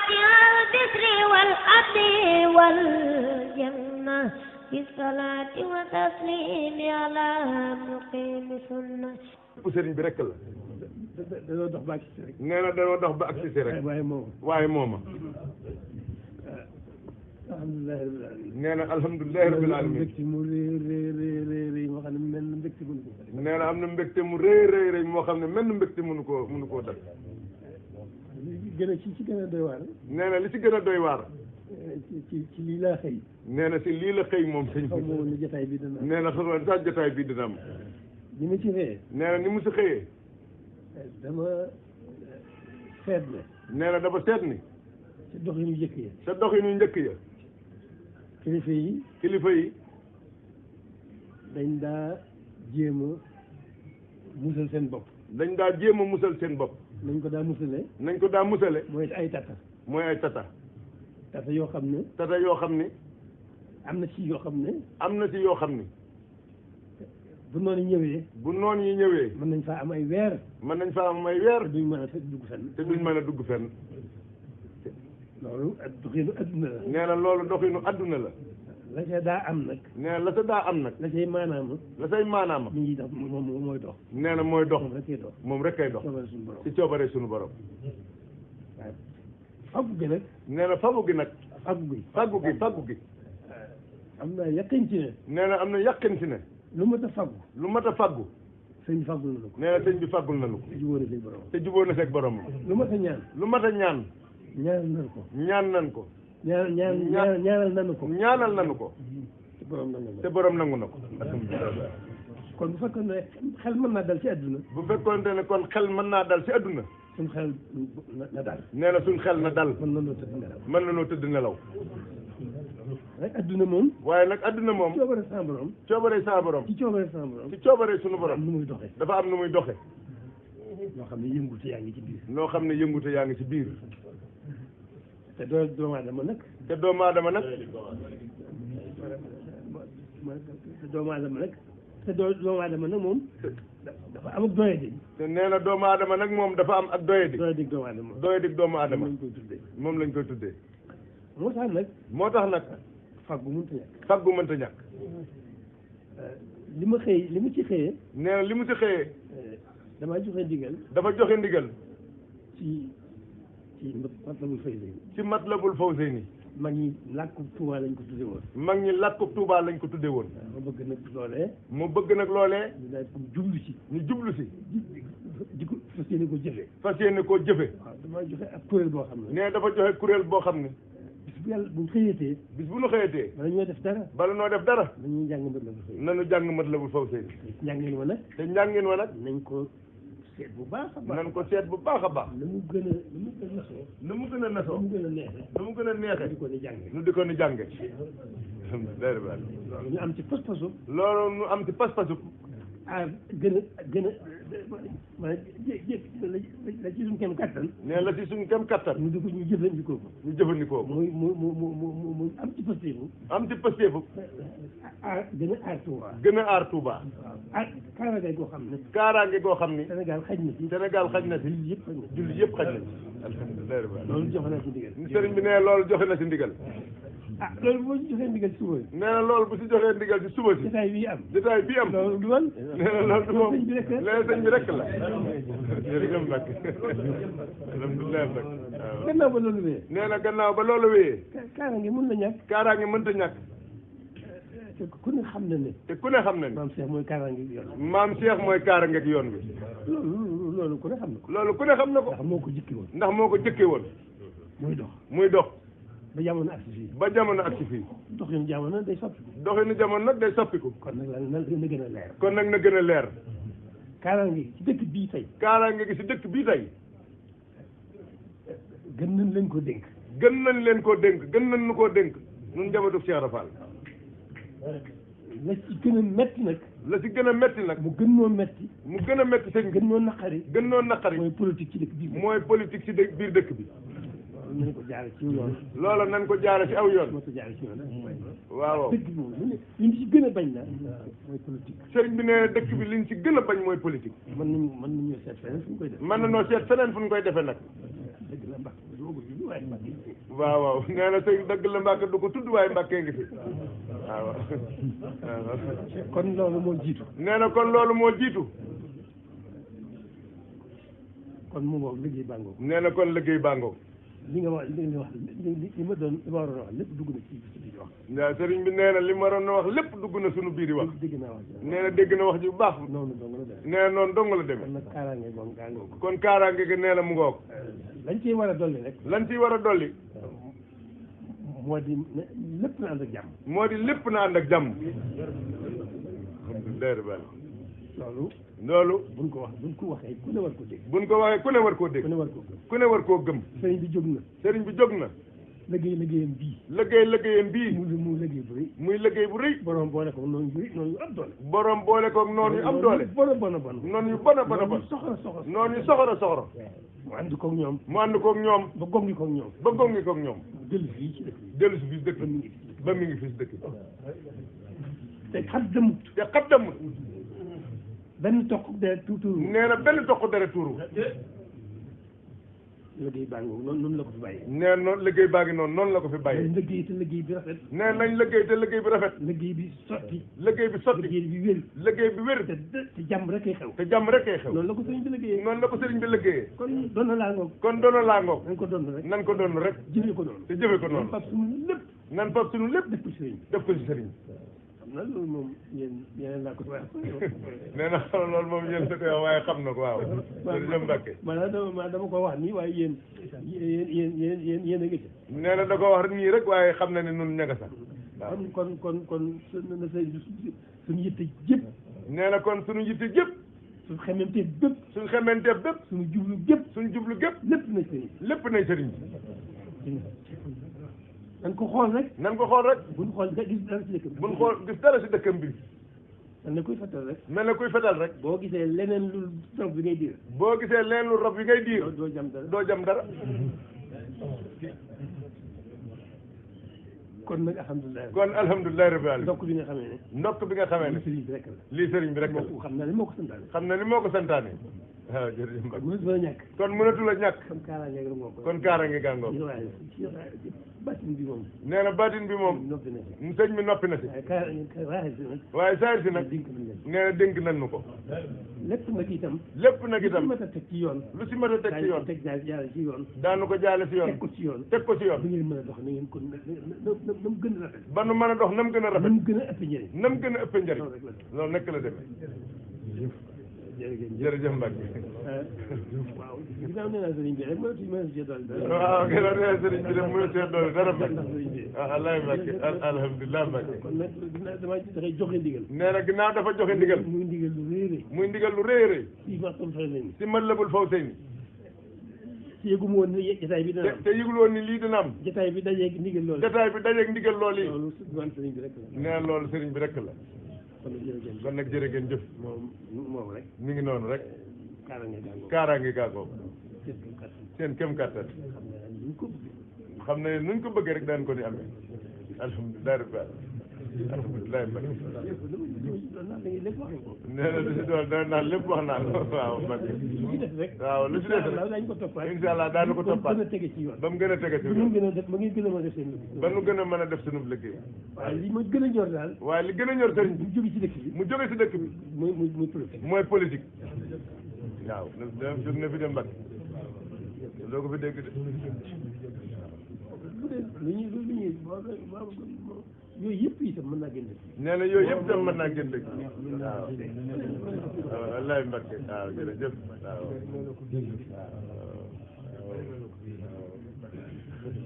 فاتحة البشر والأرض والجنة بالصلاة وتسليم على مقيم سنة. sëriñ bi rek la. danoo dox ba agsi si rek. nee na danoo dox ba agsi si rek. waaye mooma. alhamdulilah rabbil alamin. nee na alhamdulilah rabbil alamin. mbégte mu rëy moo xam ne mel na mbégte mënu ko. nee na am na mbégte mu rëy moo xam ne mel na mbégte mënu koo def. ci gën a doy waar. nee na li ci gën a doy waar. ci lii laa xëy. nee na si lii la xëy moom sëñ bi. xaw ma woon ne jotaay bi dina am. nee na xamoon sax jotaay bi dina am. ni mu ci xëyee. nee na ni mu si xëyee. dama seet ne. nee na dafa seet ni. sa doxinu njëkk ya. sa doxinu njëkk ya. kilifa yi. dañ daa jéem a musal seen bopp. dañ daa jéem a musal seen bopp. nañ ko daa musale. mooy ay tata. tata yoo xam ne. am na si yoo xam ni. bu noonu ñëwee. mën nañ faa am ay weer. te duñ mën a dugg fenn. loolu doxinu adduna la. nee na loolu doxinu adduna la. la ca daa am nag. nee na la ca daa am nag. la say maanaama. mi ngi dox moom mooy dox. nee na mooy dox. moom rek kay dox. ci coobare suñu borom. waaw faggu gi nag. nee na faggu gi. am na yaqin ci ne. nee na am na yaqin ci ne. lu mat a faggu. sëñ bi faggul nañu ko. nee na sëñ bi faggul nañu ko. te jubóo na seen borom. lu mat a ñaan. ñaanal nañu ko. ñaanal nañu ko. te borom nangu na ko. kon bu fekkoon ne xel mën naa dal ci adduna. kon xel mën naa dal ci adduna. suñ xel na dal. nee na suñ xel na dal. mën na noo tëdd nelaw. nag adduna moom. waaye nag adduna moom. coobare sa borom. ci coobare suñu borom. dafa am nu muy doxe. loo xam ne yëngute yaa ngi ci biir. te doomu aadama nag. te doomu aadama nag. moom. dafa am ak doyadi. te nee na doomu aadama nag moom dafa am ak doyadi. doyadig doomu aadama. moom lañ koy tuddee. moo tax nag. faggu mënta ñàkk. li ma ci xëyee. nee na li mu ci xëyee. dafa joxe ndigal. ci Matlabul Fawzayni. ci Matlabul Fawzayni. mag ñi làkkub Tuuba lañ ko tudde woon. ma bëgg nag loolee. ñu daal ñu jublu si. di ko fas yéene koo jëfe. waaw damaa joxe ab kuréel boo xam ne. nee dafa joxe kuréel boo xam ne. bis bu ñu xëyatee. bala noo def dara. nañu jàng Matlabul Fawzayni. te njàngin wa nag. nañ ko seet bu baax a baax. na mu gën a nasoo. na mu gën a neexee. ñu di ko ni jànge. loolu ñu am ci pas-pasu. gën a la ci suñu kem kattan. nee la ci suñu kem kattan. ñu jëfandikoo ko. muy am ci pasteefu. gën a aar Touba. kaaraange goo xam ne. Sénégal xaj na ci. julli yëpp xaj na ci. alhamdulilah. loolu joxe na ci ndigal. sëriñ bi nee loolu joxe na ci ndigal. loolu bu ci joxee ndigal ci suba si. nee na loolu bu ci joxee ndigal ci suba si. jotaay bii am. loolu du man. nee na loolu du moom. sëñ bi rek la. jërëjëf Mbacke. alhamdulilah Mbacke. gannaaw ba loolu wéyee. nee na gannaaw ba loolu wéyee. kaaraange mënta ñàkk. te ku ne xam na ne. maam Cheikh mooy kaaraange ak yoon bi. loolu ku ne xam na ko. ndax moo ko jëkke woon. muy dox. ba jamono agsi fii. doxinu jamono day soppiku. kon nag na gën a leer. kaaraange gi ci dëkk bii tey. gën nañ leen koo dénk. gën nañ nu koo dénk. ñun njabootu Cheikh Ibra Fall. la ci gën a metti nag. mu gën a metti sëñ bi. gën noo naqari. mooy politique ci biir dëkk bi. nañ ko jaare ci yoon. loola nañ ko jaare ci aw yoon. waaw. dëkk bi moom liñ ci gën a bañ la mooy politique. sëriñ bi nee dëkk bi liñ ci gën a bañ mooy politique. mën nañoo seet feneen fu ñu koy defee. nag. dëgg la Mbacke waaw waaw nee na sëñ dëgg la Mbàkke du ko tudd waaye Mbàkke ngi fi waaw waaw kon loolu moo jiitu nee na kon loolu moo jiitu kon mu ngoog liggéey baa ngoog nee na kon liggéey baa ngoog li nga wax li ma waroon a wax lépp dugg na ci biir wax waaw sëriñ bi nee na li ma waroon a wax lépp dugg na suñu biir wax dégg naa wax nee na dégg na wax ji bu baax noonu dong la demee nee na noonu dong la demee kon nag kaaraange moom gaa ngoog kon kaaraange gi nee na mu ngoog lañ ciy war a dolli rek lañ ciy war a dolli moo di lépp na ànd ak jàmm moo di lépp na ànd ak jàmm alhamdulilah loolu buñ ko waxee ku ne war ko dégg buñ ko waxee ku ne war koo dégg ku ne war koo gëm sëriñ bi jóg na liggéeyam bii muy liggéey bu rëy borom boole ko noonu yu am doole borom boole ko noonu yu am doole noonu yu bon noonu yu soxora mu ànd koog ñoom ba gongi koog ñoom dellu si fii ci dëkk ba mi ngi fii ci dëkk te xat demut benn toq deret tuuru nee na benn toq deret tuuru liggéey baa ngi noonu la ko fi bàyyi nee noonu liggéey baa ngi noonu la ko fi bàyyi liggéey te liggéey bi rafet nee nañ liggéey te liggéey bi rafet liggéey bi sotti liggéey bi wér te jàmm rek ay xew noonu la ko sëriñ bi liggéeyee kon doon na laa ngoog nañ ko doon rek jëfee ko noonu nan fab suñu lépp def ko ci sëriñ na loolu moom yéen laa ko wax nee na loolu moom yéen sa koy wax waaye xam na ko waaw jërëjëf Mbacke maanaam dama ko wax nii waaye yéen a ngi ci nee na da ko wax nii rek waaye xam na ne nun ña nga sax waaw kon na sëñ bi suñu yitte jëpp nee na kon suñu yitte jëpp suñu xementeef bépp suñu jublu gépp lépp nay sëriñ bi nan ko xool rek buñ xool gis dara ci dëkkam buñ xool gis dara ci dëkkam bi mel na kuy fetal rek boo gisee leneen lu rab bi ngay diir doo jam dara kon nag alhamdulilah rabbil alamin ndokk bi nga xamee ne lii sëriñ bi rek la xam na ni moo ko santaane waaw jërëjëf kon mënatul a ñàkk kon kaaraange gaa ngoog baatin bi moom nee na baatin bi moom sëñ mi noppi na si waaye saayir si nag nee na dénk nan nu ko lépp nag itam lu si mat a teg ci yoon daanu ko jaale si yoon teg ko ci yoon ba ngeen mën a dox na ngeen ko na mu gën a rafet ba nu mën a dox na mu gën a rafet na mu gën a ëpp njëriñ loolu nekk la demee jërëjëf Mbacke waaw ginnaaw nee naa sëriñ bi rek mënatu cee dolli dara waaw ginnaaw nee naa sëriñ bi rek mënatu cee dolli dara Mbacke wallaay Mbacke alhamdulilah Mbacke kon nag dafay joxe ndigal nee na ginnaaw dafa joxe ndigal muy ndigal lu rëy rëy si Matlabul Fawzayni te yëgu ma woon ni jotaay bi dina am te yëgul woon ni lii dina am jotaay bi dajeeg ndigal loolu yi loolu sëriñ bi rek la nee na loolu sëriñ bi rek la kon nag jërë ngeen jëf moom rek mi ngi noonu rek kaaraange gàngoo seen kem kattan xam ne nuñ ko bëggee rek daan ko ni amee alhamdulilah rabbil alamin alhamdulilah Mbacke nee na lu si doon dana naan lépp wax naa waaw Mbacke waaw lu si des rek incha allah daanu ko toppaat ba mu gën a tege ci yoon ba nu gën a mën a def sunu liggéey waaye li ma gën a ñor daal waaye li gën a ñor sëriñ bi mu jóge ci dëkk bi mooy politique waaw jóg na fi dem Mbacke doo ko fi dégg de yooyu yëpp itam mën naa gën dëkk nee na yooyu yëpp itam mën naa gën dëkk waaw wallaay Mbacke waaw jërëjëf waaw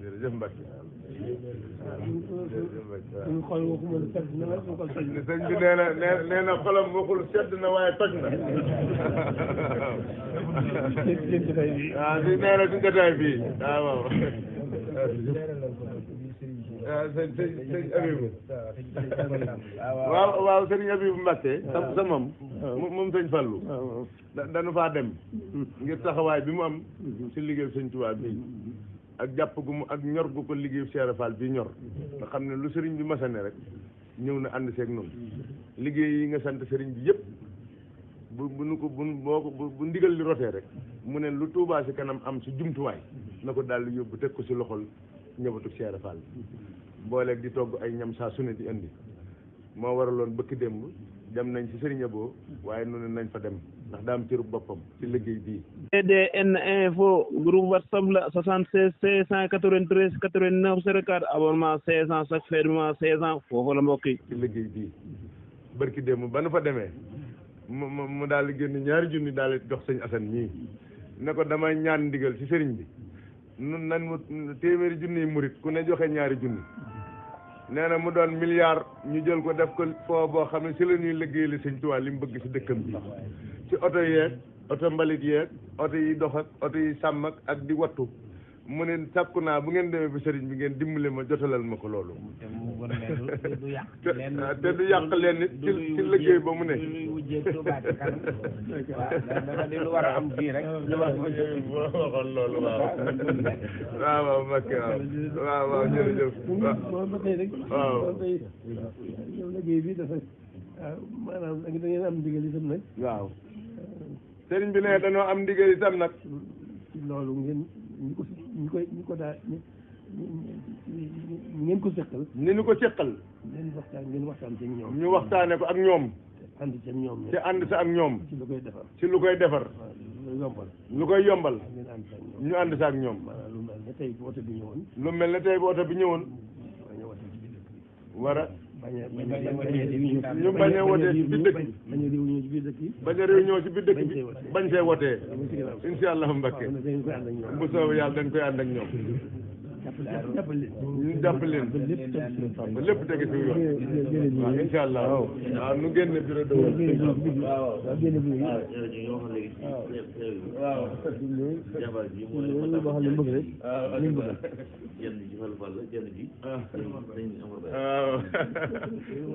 jërëjëf Mbacke suñu xol waxuma lu sedd na waaye suñu xol toj na sëñ bi nee na xolam waxul sedd na waaye toj na waaw si nee na si jotaay bi waaw sëñ Abibu waaw sëñ Abibu Mbacke sa moom sëñ Fallou dañu faa dem ngir taxawaay bi mu am si liggéey sëñ Tuubaa bi ak jàpp gu mu ak ñor gu ko liggéey Cheikh Fall bi ñor nga xam ne lu sëriñ bi masane rek ñëw na ànd seeg noonu liggéey yi nga sant sëriñ bi yëpp bu nu ko bu ndigal li rotee rek mu ne lu Touba ci kanam am ci jumtuwaay na ko daal di yóbbu teg ko ci loxol ñëwatu Cheikh Fall booleeg di togg ay ñam saa su ne di indi moo waraloon bëkk démb dem nañ ci Serigne Abo waaye noonu nañ fa dem ndax daa am cëru boppam ci liggéey bii. DDN info groupe WhatsApp la 76 693 89 04 abonnement 16 ans chaque fin du mois 16 ans foofu la mbokk yi. ci liggéey bii barki démb ba nu fa demee mu daal di génn ñaari junni daal di jox sëñ Assane ñii ne ko damay ñaan ndigal ci sëriñ bi nun nan mu téeméeri junni murit ku ne joxe ñaari junni. nee na mu doon milliard ñu jël ko def ko foo boo xam ne ci la ñuy liggéey li Sëñ Tuubaa li mu bëgg ci dëkkam bi ci oto yeeg oto mbalit yeeg oto yi dox ak oto yi sàmm ak di wattu mu ne sàkku naa bu ngeen demee bi sëriñ bi ngeen dimbale ma jotalal ma ko loolu te du yàq leen nit ci liggéey ba mu ne dafa di lu war a am fii rek waxoon loolu waaw Mbacké waaw jërëjëf waaw yow liggéey bi dafa maanaam da ngeen am ndigal itam nag waaw sëriñ bi ne dañoo am ndigal itam nag loolu ngeen ñi ko daa ngeen ko seqal ni ñu ko seqal ngeen waxtaan ci ñoom ñu waxtaane ko ak ñoom ànd ci ak ñoom te ànd sa ak ñoom ci lu koy defar lu koy defar lu koy yombal ñu ànd sa ak ñoom lu mel ne tey bu oto bi ñëwoon lu mel ne tey bu oto bi ñëwoon war a ñu bañ a wotee ci biir dëkk bi bañ a réunion ci biir dëkk bi bañ see wotee insha Allah Mbacké bu soobee yàlla dañ koy ànd ak ñoom ñu jàpp leen ba lépp tege ci yoon waaw insha Allah waaw nu génne bureau de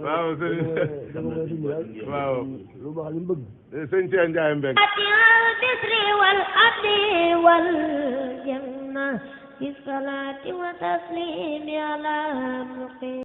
waaw sëñ waaw sëñ Cheikh Ndiaye Mbeng البسر والعدل والجنة في الصلاة وتسليم على مقيم